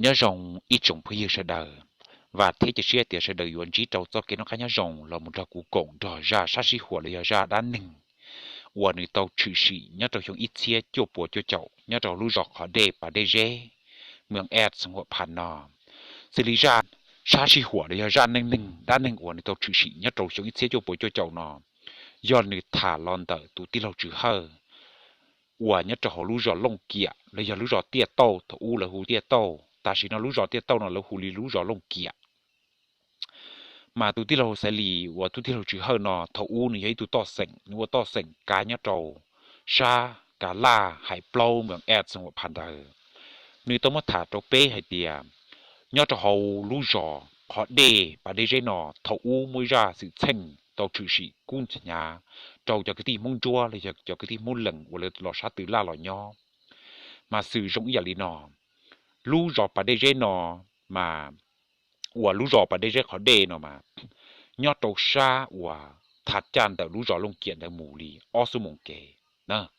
Nyob zoo ib tsoom phooj ywg sawv daws, vam thiab cia siab tias sawv daws yuav ntsib rau txoj kev noj qab nyob zoo los mus nrog kuv koom nrog zaj sab sij huam los yog zaj dab neeg uas nws tau tshwm sim nyob rau xyoo ib txhiab cuaj puas cuaj caum nyob rau lub zos Qhov Dej Pas Dej Zeb, moos Ed Xeev Huam Phas no. Xws li zaj sab sij huam los yog zaj neej neeg dab neeg uas nws tau tshwm sim nyob rau xyoo ib txhiab cuaj puas cuaj caum no, yog nws tham los ntawm tus tij laug Tswv Hawj uas nyob rau hauv lub zos Looj Kiam los yog lub zos Tiaj Tauj, thaum ub lawv hu Tiaj Tauj, tam sim no lub zos Tiaj Tauj no lawv hu li lub zos Looj Kiam. Mas tus tij laug Xaiv Lis uas tus tij laug Tswv Hawj no thaum ub nws yog ib tug toj xeem, nws ua toj xeem kav nyob rau sab Kav Laj Hais Plaub, moos Ed Xeev Huam Phas ntawd. Nws tau muab tham rau peb hais tias nyob rau hauv lub zos Qhov Dej Pas Dej Zeb no thaum ub muaj ib zaj xwm txheej tau tshwm sim kub hnyav rau cov kwv tij Hmoob Ntsuab los yog cov kwv tij Hmoob Lees uas lawv los sab Tw Laj los nyob. Mas xws zoo ib yam li no, lub zos Pas Dej Zeb no mas, uas lub zos Pas Dej Zeb Qhov Dej no mas, nyob rau sab uas thaj caj ntawm lub zos Looj Kiam ntawd mus li ob xuab moos kev,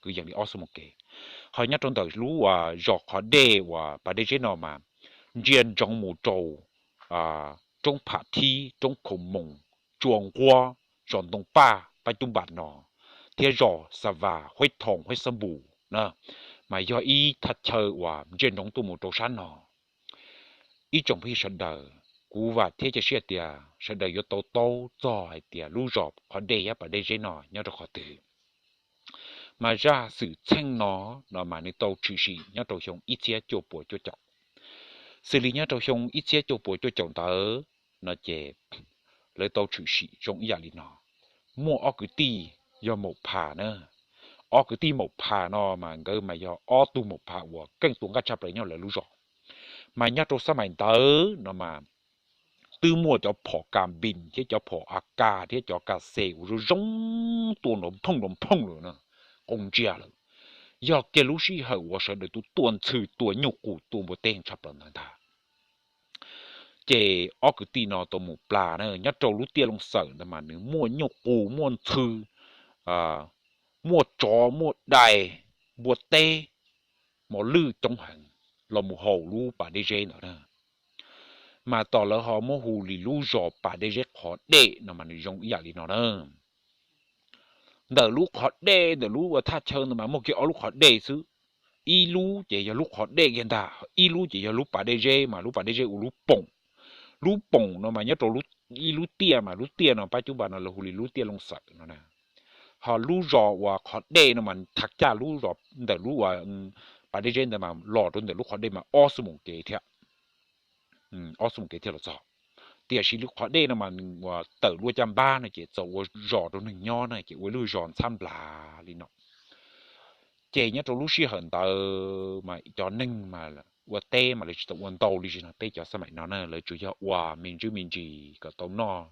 kwv yees li ob xuab moos kev. Ho nyob rau ntawm lub zos Qhov Dej uas Pas Dej Zeb no mas, ntsia ntsoov mus rau roob Pham Thib, roob Khoom Moos, Tsua Nquab, zos Ntoo Paj pab cub npam no, thiab zos Xa Vas, Huaib Thoo, Huaib Xab Npus na, mas yog ib thaj chaw uas ntsia ntsoov tuaj mus rau sab no. Ib tsoom phooj ywg sawv daws, kuv vam thiab cia siab tias sawv daws yuav tau taub txog hais tias lub zos Qhov Dej thiab Pas Dej Zeb no nyob rau qhov twg. Mas zaj xwm txheej no, no mas nws tau tshwm sim nyob rau xyoo ib txhiab cuaj puas cuaj caum. Xws li nyob rau xyoo ib txhiab cuaj puas cuaj caum ntawd no ces lawv tau tshwm sim zoo ib yam li no. Muaj ob kwv tij yog Maum Phas na. Ob kwv tij Maum Phas no mas nkawd mas yog ob tug Maum Phas uas keej tua nqaj tshaj plaws nyob lawv lub zos. Mas nyob rau xab mais ntawd no mas twb muaj cov phom kas npis thiab cov phom a kas thiab cov kas xes uas zoo zoo tua nrov phooj nrov phooj lawm na, qoo ntsia lawm. Yog kiag lub sij hawm uas sawv daws tus tua ntxhw tua nyuj qus tua npua teb tshaj plaws ntawd ntag. Ces ob kwv tij no tau mus plas na, nyob rau lub tiaj Looj Xawm ntawd mas nws muaj nyuj qus, muaj ntxhw, muaj tsov, muaj dais, npua teb, mos lwj coob heev los mus haus lub Pas Dej Zeb ntawd na. Mas tos lawv ho muab hu li lub zos Pas Dej Zeb Qhov Dej no mas nws zoo ib yam li no na. Ntawm lub Qhov Dej, ntawm lub ua thaj chaw ntawd mas muaj kiag ob lub qhov dej xwb. Ib lub ces yog lub Qhov Dej kiag ntag, ib lub ces yog lub Pas Dej Zeb, mas lub Pas Dej Zeb ua lub Poom. Lub Poom no mas nyob rau ib lub tiaj, mas lub tiaj no pab cub npas no lawv hu li lub tiaj Looj Xawm no na. Ho lub zos uas Qhov Dej no mas thaj caj lub zos ntawm lub Pas Dej Zeb ntawd mas los rau ntawm lub Qhov Dej mas ob xuab moos kev thiab, ob xuab moos kev thiaj los txog. Tiam sis lub Qhov Dej no mas nws uas tawm luaj caj npab no ces txaus ua zos rau neeg nyob na, ces ua lub zos ntxhab nplas li no. Ces nyob rau lub sij hawm ntawd mas cov neeg mas ua teb mas lawv tsis tau ua ntau li no, peb cov xab maim no na lawv tsuas yog ua me ntsis me ntsis kom tau noj,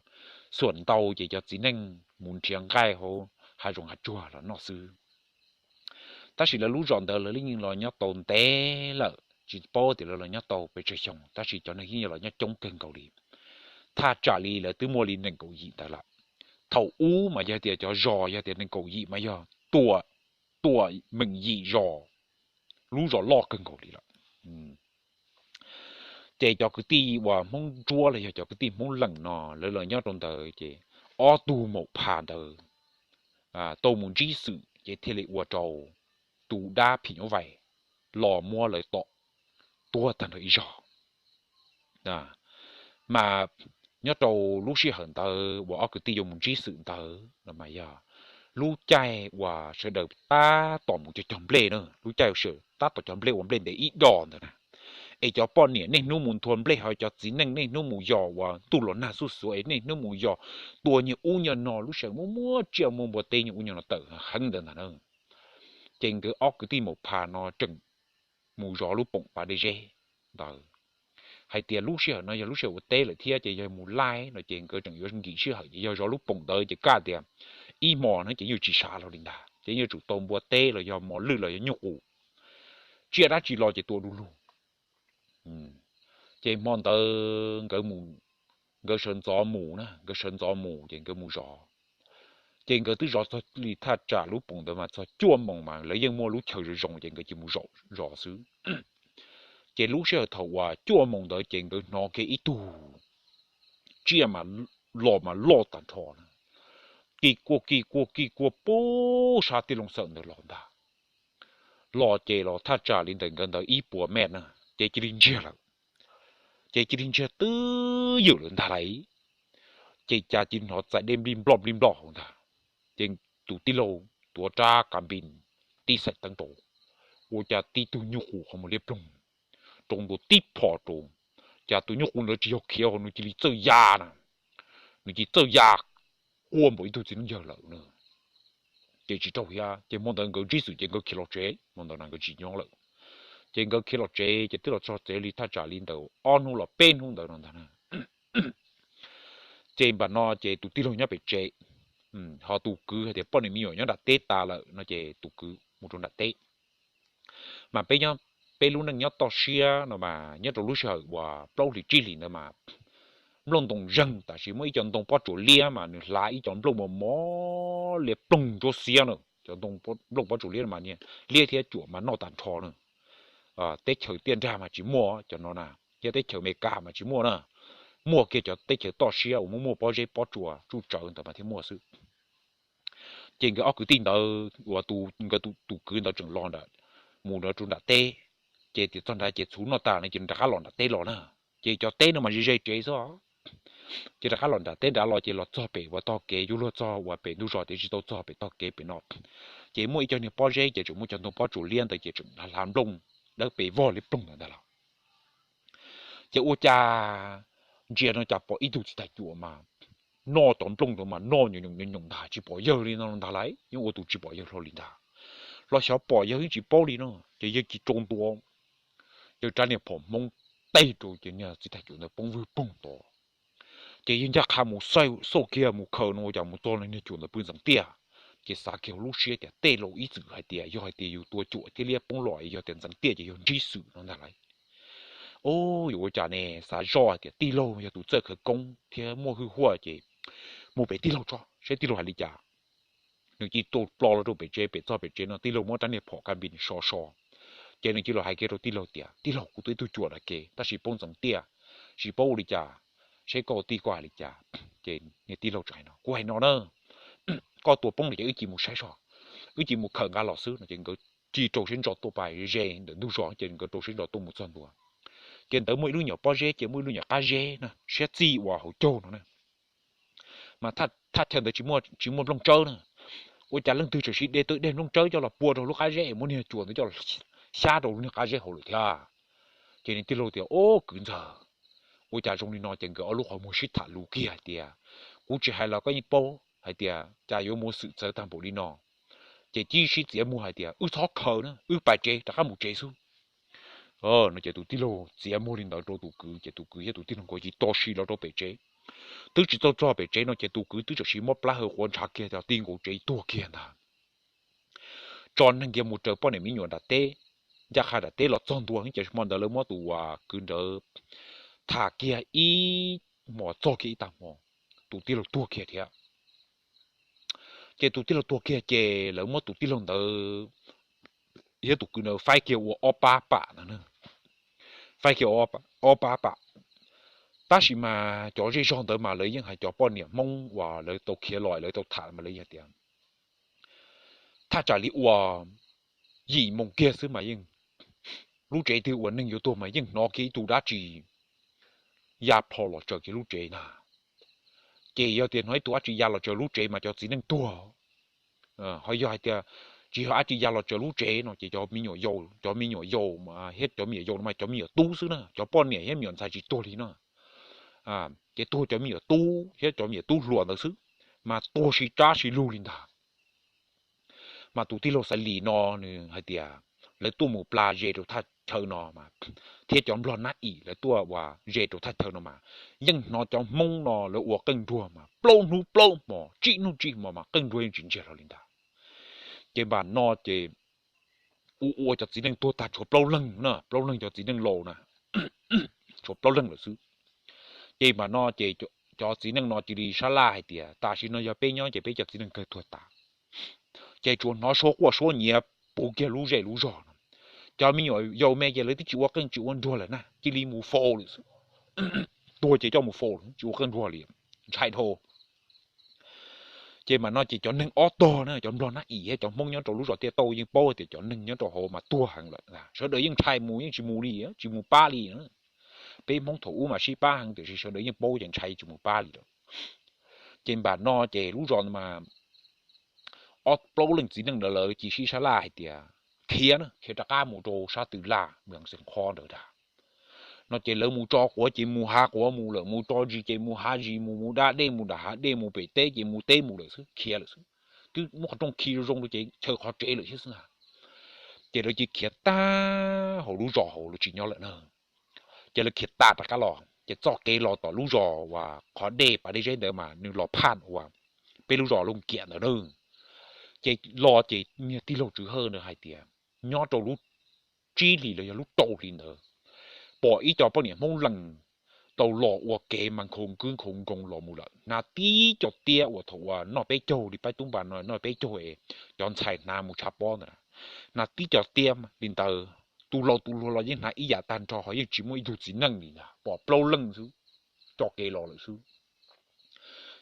xuam ntau ces cov txiv neej mus nrhiav nqaij hauv hav zoov hav tsuag los noj xwb. Tab sis lawv lub zos ntawd lawv yeej los nyob tau ntev lawm, tsis paub tias lawv los nyob tau pes tsawg xyoo, tab sis cov neeg yeej los nyob coob kawg nkaus li. Thaj tsam li lawv twb muaj li nees nkaum yim ntawd lawm. Thaum ub mas yog tias cov zos yog tias nees nkaum yim mas yog tua, tua meem yim zos, lub zos loj kawg nkaus li lawm. Ces cov kwv tij uas Hmoob Ntsuab los yog cov kwv tij Hmoob Lees no lawv los nyob rau ntawd ces ob tug Maum Phas ntawd tau mus ntsib xwm ces thiaj li ua rau tus dab phim nyuj vais los muab lawv tom tuag tag nrho ib zog. Mas nyob rau lub sij hawm ntawd uas ob kwv tij yuav mus ntsib xwm ntawd no mas yog lub caij uas sawv daws tab tom mus cog cog nplej na, lub caij uas sawv daws tab tom cog nplej ua nplej ntev ib do ntawd na. Es cov poj niam niaj hnub mus nthua nplej, ho cov txiv neej niaj hnub mus yos uas ntuj los nag xuj xuav es niaj hnub mus yos tua nyias ub nyias no, lub sij hawm muaj muaj tsiaj muaj npua teb nyias ub nyias no tawm heev ntawd ntag na. Ces nkawd ob kwv tij Maum Phas no tseem mus zov lub Poom Pas Dej Zeb ntawd, hais tias lub sij hawm no yog lub sij hawm ua teb lawm thiab ces yog mus laij no ces nkawd tseem yuav nkim sij hawm ces yog zov lub Poom ntawd ces kaj tias ib hmo no ces yeej tsis sawv los li ntag, ces yeej yuav tsum tau npua teb los yog mos lwj los yog nyuj qus, tsiaj dab tsi los ces tua du lug. Ces hmo ntawd nkawd sawv ntxov mus na, nkawd sawv ntxov mus ces nkawd mus zov. Ces nkawd twb zov txog li thaj tsam lub Poom ntawd mas txog cuaj moos mas lawv yeej muaj lub chaw zoo zoo ces nkawd cia li mus zov xwb. Ces lub sij hawm thaum uas cuaj moos ntawd ces nkawd hnov kiag ib tug tsiaj mas los mas loj tag nrho na, kis kuaj kis kuaj kis kuaj puag sab tij loo xawm ntawd los ntag. Los ces los thaj tsam li ntawm nkawd ntawd ib puas mev na, ces cia li ntsiag lawm. Ces cia li ntsiag twb ywm lawm ntag lauj. Ces cas cia li hnov txais dej nplij nploj nplij nploj hauv ntag. Ces tus tij laug tuav rab ka npis tib xaim teeb rau, ua cas tib tug nyuj qus qhov muag liab ploog rau ntua tib phom rau. Cas tus nyuj qus ntawd tsis yog khiav hos nws cia li txawj ya na, nws cia li txawj ya quaj npaum ib tug txiv neej yawg lawm na. Ces tsis raug thiab, ces hmo ntawd nkawd ntsib xwm ces nkawd khiav los tsev, hmo ntawd na nkawd tsis nyob lawm. Ces nkawd khiav los tsev ces twb los txog tsev li thaj tsam li ntawm ob hnub los peb hnub ntawd no ntag na. Ces npam no ces tus tij laug nyob pem tsev, ho tus kwv hais tias poj niam me nyuam nyob nram teb tas lawm no ces tus kwv mus rau nram teb. Mas peb nyob, peb lub neej nyob toj siab no mas nyob rau lub sij hawm uas plaub hlis tsib hlis ntawd mas nplooj ntoo zeeg, tab sis muaj ib co ntoo pob tsuas liab mas nws hlav ib co nplooj mos mos liab ploog ntsuab xiab na. Cov nplooj pob tsuas liab mas liab thiab cuam mas noj tag nrho na. Teb chaws tiaj nrag mas tsis muaj cov no na, thiab teb chaws Amelikas mas tsis muaj na. Muaj kiag cov teb chaws toj siab uas muaj muaj pob zeb pob tsuas tsuj tsawv ntawd mas thiaj muaj xwb. Ces nkawd ob kwv tij ntawd uas tus, nkawd tus kwv ntawd tseem los nram, mus rau nram teb, ces tias txog nrad ces txhuv noj tas no ces rov qab los nram teb los na. Ces cov teb no mas ze ze tsev xwb. Ces rov qab los nram teb nrad los ces los txog pem uas tog kev yuav luag txog uas pem ntug zos tias tsis tau txog pem tog kev pem no. Ces muaj ib co niag pob zeb ces tseem muaj cov ntoo pob tsuas liab ntawd ces tseem hlav nplooj dawb pes vog liab ploog ntawd ntag los. Ces ua cas ntsia no cas pom ib tug txiv thais cuam mas noj cov nplooj ntawd mas noj nyoos nyoos ntag, tsis pom yawg li no ntag lauj, yeej ua tus tsis pom yawg hlo li ntag. Los xyov pom yawg yeej tsis paub li no ces yawg cia li rau ntua, yawg rab niag phom hmoob teg rau ces niag txiv thais cuam ntawd poob vwg poog tod. Ces yawg ncaj qha mus xauj kiag mus khaws no ua cas mus txog niag cuam ntawd pw ntxeev tiaj. Ces xav kiag hauv lub siab tias tej laus ib txwm hais tias yog hais tias yus tua cuam thiab liab poob los yog tias ntxeev tiaj ces yog ntsib xwm no ntag lauj. Ub, yuav ua cas ne, xav zoj hais tias tij laug yog tus txawj khawv koob thiab muaj hwj huaj ces mus pem tij laug tso saib tij laug hais li cas. Nws cia li tua plo los rau pem tsev, pem txog pem tsev no tij laug muab rab niag phom ka npis so so. Ces nws cia li los hais kiag rau tij laug tias tij laug, kuv tua ib tug cuam nram kev tab sis poob ntxeev tiaj, tsis paub ua li cas, saib koj ua tij koj hais li cas. Ces niag tij laug tseem hais no, kuv hais no na, koj tua poob lawm ces wb cia mus saib so, wb cia mus khaws nqa los xwb no ces nkawd cia li rau siab ntso tuaj pais ze ntawm ntug zos ces nkawd rau siab ntso tuaj mus txog ntua. Ces ntawd muaj ib lub nyuam pob zeb ces muaj ib lub nyuam qab zeb na, siab txij uas hauv caug no na. Mas thaj chaw ntawd tsis muaj nplooj tsawb na, ua cas leej twg tseem sim de tau ib daim nplooj tsawb coj los pua rau lub qab zeb es muab niag cuam ntawd coj los xyab rau lub niag qab zeb hauv lawm thiab. Ces niag tij laug tias, ub kwv ntxawg, ua cas zoo li no? Ces nkawd ob lub qhov muag sib tham lus kiag hais tias, kuv tsis hais los koj yeej paub hais tias cas yuav muaj xwm txawv tag npaum li no. Ces cia li sib txiav muag hais tias wb txhob khaws na, wb pais tsev rov qab mus tsev xwb no. Ces tus tij laug txiav muag li ntawd rau tus kwv ces tus kwv thiab tus tij laug nkawd cia li tau sim los rau pem tsev. Twb tsis tau txog pem tsev no ces tus kwv twb txawm sim muab plab hawv quav ntshav kiag cov tij nkaus tsev tuag kiag ntag. Tso neeg kiag mus raws poj niam me nyuam nram teb, ncaj qha nram teb los txog ntua ces hmo ntawd lawv muab tus kwv ntawd tham kiag ib hmos txog kiag ib tag hmo, tus tij laug tuag kiag thiab. Ces tus tij laug tuag kiag ces lawv muab tus tij laug ntawd thiab tus kwv ntawd faib kiag ua ob pab pam ntag, faib kiag ob pab pam. Tab sis mas cov zej zog ntawd mas lawv yeej hais, cov poj niam Hmoob uas lawv tau khiav los lawv tau tham mas lawv yeej hais tias thaj tsam li uas yim moos kiag xwb mas yeej, lub tsev twg uas neeg yuav tuag mas yeej hnov kiag ib tug dab tsi ya plho los tsaws kiag lub tsev ntag. Ces yog tias hnov ib tug dab tsi ya los tsaws lub tsev mas cov txiv neej tuag. Ho yog hais tias tsis yog dab tsi ya los tsaws lub tsev no ces cov me nyuam yaus, cov me nyuam yaus thiab cov me nyuam yaus no mas cov me nyuam tub xwb na, cov poj niam thiab me nyuam ntxhais tsis tuag li no. Ces tuag cov me nyuam tub thiab cov me nyuam tub hluas ntawd xwb, mas tuag sib tsab sib lug li ntag. Mas tus tij laug Xaiv Lis no nws hais tias lawv tuaj mus plas ze rau thaj chaw no mas, thiab cov nplog nab im lawv tuaj ua ze rau thaj chaw no mas, yeej hnov cov Hmoob no lawv ua qeej nruas mas plaub hnub plaub hmo, tsib hnub tsib hmo mas qeej nruas yeej tsis ntsiag hlo li ntag. Ces npam no ces ua ua cov txiv neej tuag tag tshuav plaub leeg na, plaub leeg cov txiv neej laus na, tshuav plaub leeg lawm xwb. Ces npam no ces cov txiv neej no cia li sab laj hais tias tam sim no yog peb nyob ces peb cov txiv neej kawg tuag tas. Ces tsuas hnov suab quaj suab nyiav puv kiag lub zej lub zog no. Cov me nyuam yaus me ces lawv twb tsis ua qeej tsis ua nruag lawm na, cia li mus faus lawm xwb. Tuag ces coj mus faus lawm, tsis ua qeej nruag li, ntshai dhau. Ces mam no ces cov neeg ob tog na, cov nplog nab im thiab cov Hmoob nyob rau lub zos Tiaj Tauj yeej paub tias cov neeg nyob rau hauv mas tuag heev lawm, sawv daws yeej ntshai mus yeej tsis mus li, tsis mus pab li. Peb Hmoob thaum ub mas sib pab heev tiam sis sawv daws yeej paub ces ntshai tsis mus pab li lawm. Ces mam no ces lub zos mas ob plaub leej txiv neej ntawd lawv cia sib sab laj hais tias khiav na, khiav rov qab mus rau sab Tw Laj Mws Xees Qhob ntawd ntag. No ces lawv mus tso quav ces mus hav quav mus lawm, mus tso zis ces mus hav zis mus, mus da dej mus nram hav dej, mus pem teb ces mus teb mus lawm xwb, khiav lawm xwb. Twb muab qhov rooj khi zoo zoo rau ces chaw qhov tsev lawm thiab xwb. Ces lawv cia khiav tag hauv lub zos hauv, lawv tsis nyob lawm na. Ces lawv khiav tas rov qab los ces txoj kev los tom lub zos uas qhov dej pas dej zeb ntawd mas nws los phaj uas peb lub zos Looj Kiam ntawd na. Ces los ces niag tij laug Tswv Hawj ntawd hais tias nyob rau lub tsib hlis los yog lub rau hlis ntawd pom ib co poj niam Hmoob Lees tau los ua kev mas nkhaus kwb nkhaus nkoos los mus lawm, hnav tib co tiab uas thaum uas noj peb caug li, pab tub npas no noj peb caug es cov ntxhais hnav mus tshav pob ntawd, hnav tib co tiab li ntawd. Tus laus tus hluas los yeej hnav ib yam tag nrho, ho yeej tsis muaj ib tug txiv neej li ntag, pom plaub leej xwb, co kev los lawm xwb.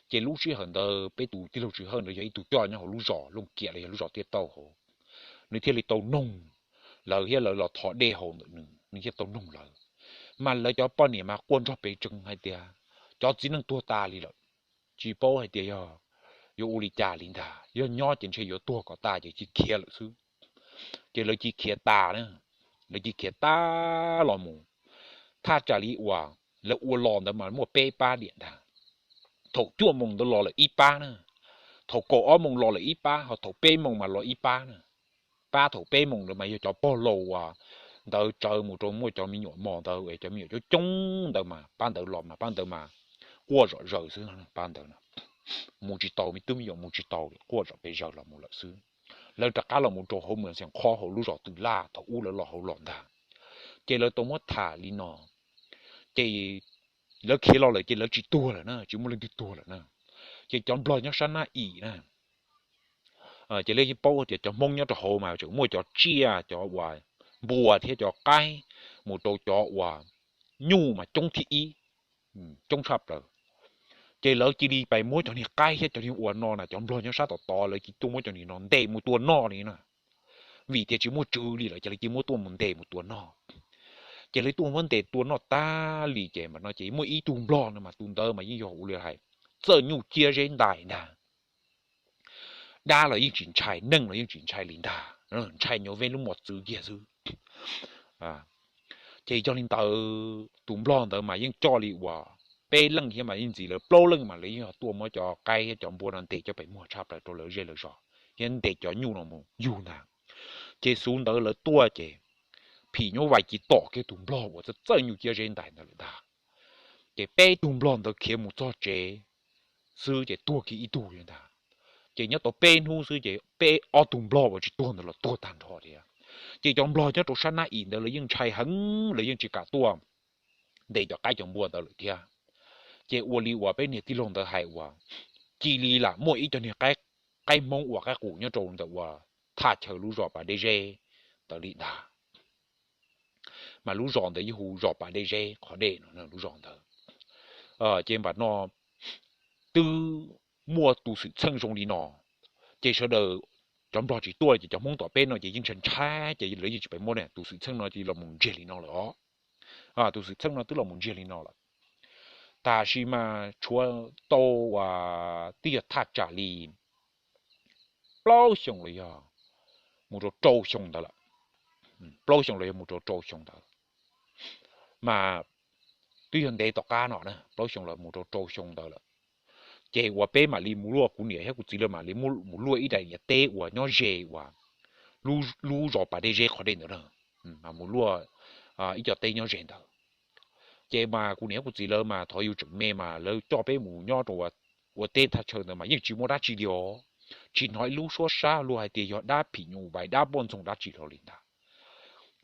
Ces lub sij hawm ntawd peb tus tij laug Tswv Hawj ntawd yog ib tug coj nyob hauv lub zos Looj Kiam los yog lub zos Tiaj Tauj hauv, nws thiaj li tau noog lawv thiab lawv los thov dej haus ntawm nws, nws thiaj tau noog lawv. Mas lawv cov poj niam mas quaj nrog pes tsees hais tias cov txiv neej tuag tas li lawm, tsis paub hais tias yog yuav ua li cas li ntag, yog nyob ces ntshe yuav tuag kom tas ces cia khiav lawm xwb. Ces lawv cia khiav tas na, lawv cia khiav tas los mus. Thaj tsam li uas lawv ua los ntawd mas muaj peb pab diam ntag. Thaum cuaj moos ntawd los lawm ib pab na, thaum kaum ob moos los lawm ib pab, ho thaum peb moos mas los ib pab na. Pab thaum peb moos ntawd mas yog cov pog laus uas ntawd tsawv mus rau muaj cov me nyuam mos ntawd es cov me nyuam coob coob ntawd mas pab ntawd los mas pab ntawd mas quaj zom zaws xwb, pab ntawd mus tsis tau, me tub me nyuam mus tsis tau li, quaj zom pes zaws los mus lawm xwb. Lawv rov qab los mus rau hauv Mws Xees Qhob hauv lub zos Tw Laj thaum ub lawv los hauv los ntag. Ces lawv tau muab tham li no, ces lawv khiav los lawm ces lawv tsis tuag lawm na, tsis muaj leej twg tuag lawm na. Ces cov nplog nyob sab nab im na, ces lawv yeej paub tias cov Hmoob nyob rau hauv mas tseem muaj cov tsiaj, cov uas npua thiab cov qaib, mus rau cov uas nyuj mas coob thib ib, coob tshaj plaws. Ces lawv cia li pais muab cov niag qaib thiab cov niag uas no na, cov nplog nyob sab tom tod lawv cia li tuaj muab cov niag no ntes mus tua noj li na. Vim tias tsis muaj tswv li lawm ces lawv cia li muab tuaj mus ntes mus tua noj. Ces lawv tuaj muab ntes tua noj tag li ces mam no ces muaj ib tug nplog no mas tus ntawd mas yeej yog ua li hais txawj nyuj ciab zeb ntais ntag. Dab los yeej tsis ntshai, neeg los yeej tsis ntshai li ntag, ntshai nyuag veb lub mos txwv kiag xwb. Ces yog li ntawd tus nplog ntawd mas yeej coj li uas peb leej thiab mas yeej ntxiv lawv plaub leej mas lawv yeej tuaj muab cov qaib thiab cov npua no ntes coj pem muag tshaj plaws rau lawv zej lawv zos, thiab ntes cov nyuj no mus yug ntag. Ces xub ntawd lawv tuaj ces phim nyuj vais cia li tom kiag tus nplog uas txawj txawj nyuj ciab zeb ntais ntawd lawm ntag. Ces peb tug nplog ntawd khiav mus txog tsev xwb ces tuag kiag ib tug li ntag. Ces nyob tau peb hnub xwb ces peb ob tug nplog uas tsis tuag ntawd los tuag tag nrho thiab. Ces cov nplog nyob rau sab nab im ntawd lawv yeej ntshai heev, lawv yeej tsis kam tuaj ntes cov qaib cov npua ntawd lawm thiab. Ces ua li uas peb niag tij laug ntawd hais uas cia li lam muaj ib co niag qaib Hmoob uas qaib qus nyob rau ntawm uas thaj chaw lub zos Pas Dej Zeb ntawd li ntag. Mas lub zos ntawd yeej hu zos Pas Dej Zeb qhov dej no lub zos ntawd. Ces npam no twb muaj tus xwm txheej zoo li no, ces sawv daws cov nplog tsis tuaj ces cov Hmoob tom peb no ces yeej ntshai ntshai ces lawv yeej tsis pais muab tus xwm txheej no cia li los mus ntsiag li no lawm os. Tus xwm txheej no twb los mus ntsiag li no lawm. Tab sis mas tshuav tau uas twb yog thaj tsam li plaub xyoo los yog mus rau rau xyoo ntawd lawm. Plaub xyoo los yog mus rau rau xyoo ntawd mas twb yog ntev tom qab no na, plaub xyoo los mus rau rau xyoo ntawd lawm. Ces uas peb mam li mus luaj, kuv niam thiab kuv txiv lawv mam li mus luaj ib daim niam teb uas nyob ze uas lub zos Pas Dej Zeb qhov dej ntawd na, mas mus luaj ib co teb nyob ze ntawd. Ces mas kuv niam thiab kuv txiv lawv mas thaum yus tseem me mas lawv coj peb mus nyob rau ua teb thaj chaw ntawd mas yeej tsis muaj dab tsi li os, tsis hnov ib lub suab sab luag hais tias yog dab phim nyuj vais dab poj ntxoog dab tsi hlo li ntag.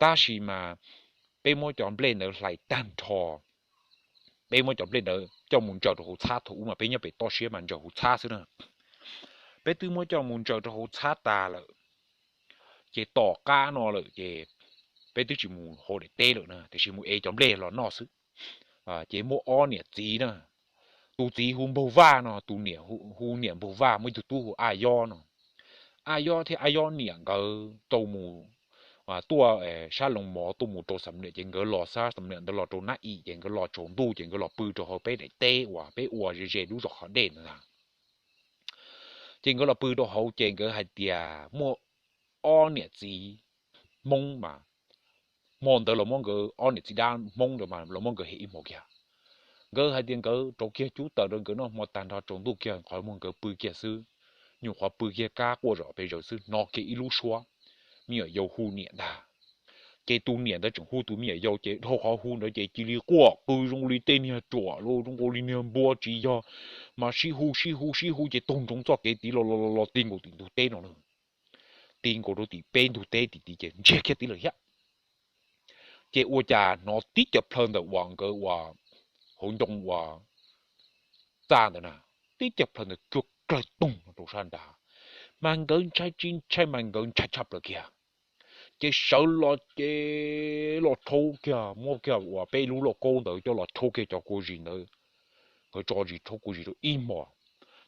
Tab sis mas peb muab cov nplej ntawd hlais tag nrho, peb muab cov nplej ntawd coj mus ntsaws rau hauv txhab, thaum ub mas peb nyob pem toj siab mas ntsaws hauv txhab xwb na. Peb twb muab coj mus ntsaws rau hauv txhab tas lawm, ces tom qab no lawm ces peb twb tsis mus hauv daim teb lawm na, tiam sis mus ev cov nplej los noj xwb. Ces muaj ob niam txiv na, tus txiv hu Npaug Vaj no, tus niam hu niam Npaug Vaj, muaj ib tug tub hu Aj Yob no. Aj Yob thiab Aj Yob niam nkawd tau mus tuaj sab Loos Mov tuaj mus rau Xam Niam, ces nkawd los sab Xam Niam ntawd los rau Nab Im, ces nkawd los tsaus ntuj ces nkawd los pw rau hauv peb daim teb uas peb ua ze ze lub zos qhov dej ntawd ntag. Ces nkawd los pw rau hauv ces nkawd hais tias muaj ob niam txiv Hmoob mas, hmo ntawd los muab nkawd ob niam txiv dab Hmoob ntawd mas los muab nkawd hem ib hmo kiag. Nkawd hais tias nkawd rauv kiag cub taws rau nkawd noj hmo tag nrho tsaus ntuj kiag qhov muag nkawd pw kiag xwb, nyuam qhuav pw kiag kab quaj zom pes zaws xwb hnov kiag ib lub suab me nyuam yaus hu niam ntag. Ces tus niam ntawd tseem hu tus me nyuam yaus ces dhau qhov hu ntawd ces cia li quaj qw zoo li tej niag ruam los zoo nkaus li niag npua tsis yog, mas sib hu sib hu sib hu ces taug ntsoov txoj kev tid los los los los ti nkaus tim ntug teb no na. Ti nkaus rau tim peb ntug teb tim tid ces ntsiag kiag tid lawm thiab. Ces ua cas hnov tib co plhaw ntawm uas nkawd uas hauv ncoo uas txaj ntawd na, tib co plhaw ntawd cuag dawg toog no rau sab nrad, mas nkawd ntshai tsis ntshai mas nkawd ntshai tshaj plaws kiag. Ces sawv los ces los rhaub kiag, muab kiag uas peb lub lauj kaub ntawd coj los rhaub kiag cov kua zis ntawd. Nkawd tso zis rhaub kua zis rau ib hmos,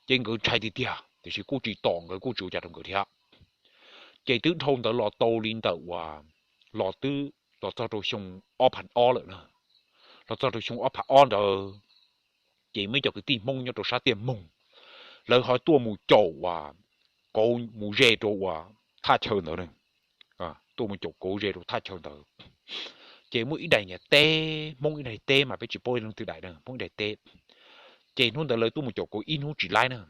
ces nkawd ntshai tiag tiag tiam sis kuj tsis tom nkawd kuj tsis ua cas rau nkawd thiab. Ces twb dhau ntawd los tau li ntawm uas los twb los txog rau xyoo ob phav ob lawm na, los txog rau xyoo ob phav ob ntawd, ces muaj ib co kwv tij Hmoob nyob rau sab Tiaj Moog, lawv ho tuaj mus caum uas kauv mus ze rau uas thaj chaw ntawd, tuaj mus caum kauv ze rau thaj chaw ntawd. Ces muaj ib daim niam teb, Hmoob ib daim teb mas peb tsis paub leej twg daim na, Hmoob ib daim teb. Ces hnub ntawd lawv tuaj mus caum kauv ib hnub tsis laib na,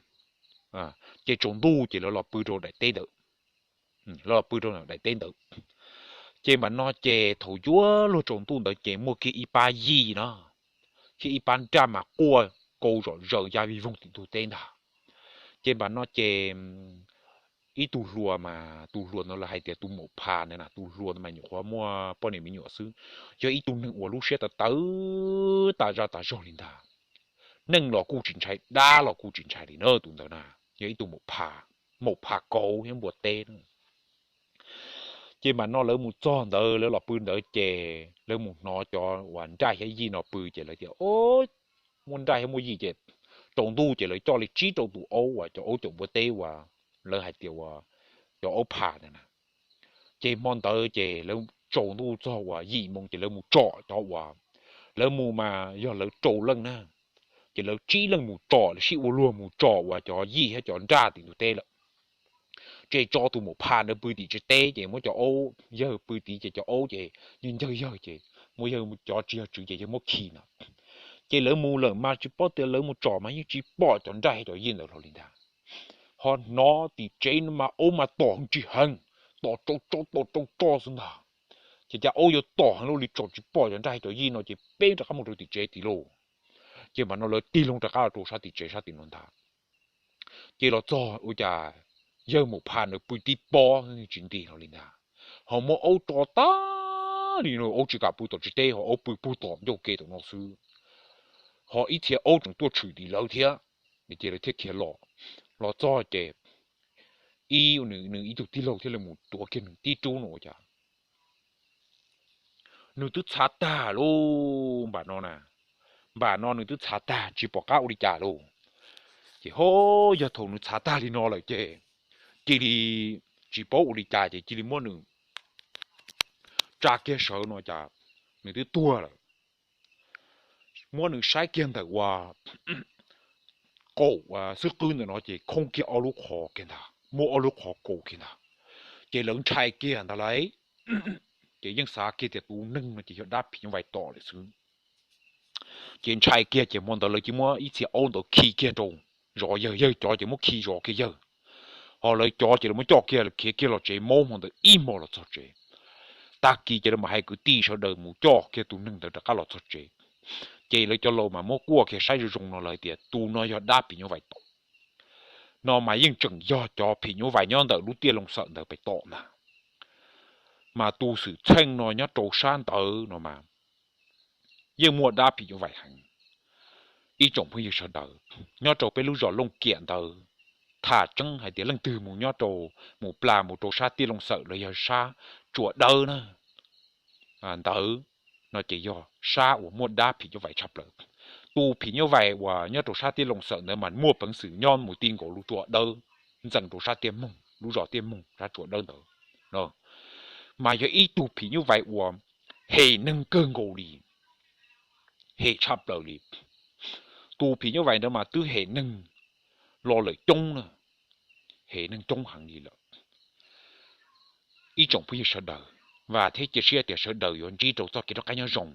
ces tsaus ntuj ces lawv los pw rau daim teb ntawd, lawv los pw rau daim teb ntawd. Ces npam no ces thaum yuav luag tsaus ntuj ntawd ces muaj kiag ib pab yij no, thiab ib pab nraj mas quaj kau zom zaws ya vij voog tim ntug teb ntag. Ces npam no ces ib tug hluas mas tus hluas ntawd lawv hais tias tus maum phas ntawd na, tus hluas ntawd mas nyuam qhuav muaj poj niam me nyuam xwb, yog ib tug neeg uas lub siab tawv tawv tas zaj tas zog li ntag. Neeg los kuj tsis ntshai, dab los kuj tsis ntshai li na, tus ntawd na yog ib tug maum phas kauv thiab npua teb na. Ces npam no lawv mus txog ntawd lawv los pw ntawd ces lawv mus hnov cov uas nraj thiab yij no pw ces lawv tias, o, muaj nraj thiab muaj yij ces tsaus ntuj ces lawv coj li tsib rau tus aub uas cov aub caum npua teb uas lawv hais tias uas cov aub phas ntawd na. Ces hmo ntawd ces lawv tsaus ntuj txog uas yim moo ces lawv mus tsom cov uas, lawv mus mas yog lawv rau leej na, ces lawv tsib leej mus tsom, lawv sib ua luag mus tsom uas cov yij thiab cov nraj tim ntug teb lawm. Ces tso tus maum phas ntawd pw tim tsev teb ces muab cov aub yawg pw tid ces cov aub ces yawg ncawg yawg ces muab yawg cov tsis yog tswv ces yawg muab khi na. Ces lawv mus lawm mas tsis paub tias lawv mus tsom mas yeej tsis pom cov nraj thiab cov yij ntawd hlo li ntag. Ho hnov tim tsev no mas aub mas tom heev tsis heev, tom tsau tsau tom tsau tsau xwb ntag. Ces cas aub yuav tom heev luaj li tsom tsis pom cov nraj thiab cov yij no ces peb rov qab mus rau tim tsev tid lauj. Ces npam no lawv tig loo rov qab los rau sab tim tsev sab tim no ntag. Ces los txog ua cas yawg maum phas ntawd pw tib pob tsis nti hlo li ntag. Ho muab aub tso tag li no, aub tsis kam pw tom tsev teb ho aub pw puag tom ncauj ke tom no xwb. Ho ib txhia aub tseem tuaj tshwm tim lawv thiab. Ces lawv thiaj khiav los, los txog ces ib, nws ib tug tij laug thiaj li mus tuav kiag nws tib rub no ua cas nws twb txhav tag lauj npam no na. Npam no nws twb txhav tag tsis pom qab ua li cas lauj. Ces ho yog thaum nws txhav tag li no lawm ces cia li tsis paub ua li cas ces cia li muab nws tsa kiag sawv no cas nws twb tuag lawm. Muab nws saib kiag ntawm uas qaum xwb qwb ntawm no ces khoob kiag ob lub qhov kiag ntag, muaj ob lub qhov kaus kiag ntag. Ces lawv ntshai kiag ntag lauj. Ces yeej xav kiag tias tus neeg no ces yog dab phim nyuj vais tom lawm xwb. Ces ntshai kiag ces hmo ntawd lawv cia muab ib txhia aub ntawd khi kiag rau zov yawg, yawg cov ces muab khi zov kiag yawg. Ho lawv cov ces lawv muab coj kiag khiav kiag los tsev, maub hmo ntawd ib hmo los txog tsev. Tag kis ces lawv mam hais kwv tij sawv daws mus coj kiag tus neeg ntawd rov qab los txog tsev. Ces lawv cov laus mas muab kuaj kiag saib zoo zoo no lawv tias tus no yog dab phim nyuj vais tom. No mas yeej tseem yog cov phim nyuj vais nyob ntawm lub tiaj Looj Xawm ntawd pem tom ntag. Mas tus xwm txheej no nyob rau sab ntawd no mas yeej muaj dab phim nyuj vais heev. Ib tsoom phooj ywg sawv daws, nyob rau peb lub zos Looj Kiam ntawd, tham tseeb hais tias leej twg mus nyob rau, mus plas mus rau sab tiaj Looj Xawm los yog sab Tsua Dawb na, ntawd no ces yog sab uas muaj dab phim nyuj vais tshaj plaws. Tus phim nyuj vais uas nyob rau sab tiaj Looj Xawm ntawd mas muaj peev xwm nyob mus ti nkaus lub tsua dawb ntxeev rau sab tiaj Moog, lub zos tiaj Moog sab tsua dawb ntawd. Mas yog ib tug phim nyuj vais uas hem neeg kawg nkaus li, hem tshaj plaws li. Tus phim nyuj vais ntawd mas twb hem neeg los lawm coob na, hem neeg coob heev li lawm. Ib tsoom phooj ywg sawv daws, vam thiab cia siab tias sawv daws yuav ntsib rau txoj kev rov qab nyob zoo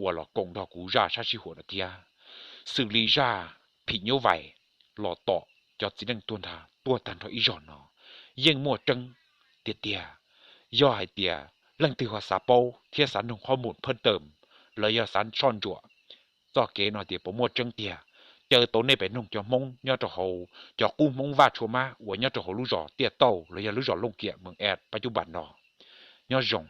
uas los koom nrog kuv zaj sab sij huam no thiab. Xws li zaj phim nyuj vais los tom cov txiv neej tuag nrag tuag tag nrho ib zog no yeej muaj tseeb tiag tiag. Yog hais tias leej twg ho xav paub thiab xav noog qhov mus phab tawm, los yog xav soj ntsuam txoj kev no tias puas muaj tseeb tiag, caw tau nej pem noog cov Hmoob nyob rau hauv, cov qub Hmoob Vaj Tshua Mab uas nyob rau hauv lub zos Tiaj Tauj los yog lub zos Looj Kiam Moos Es pab cub npas no. Nyob zoo.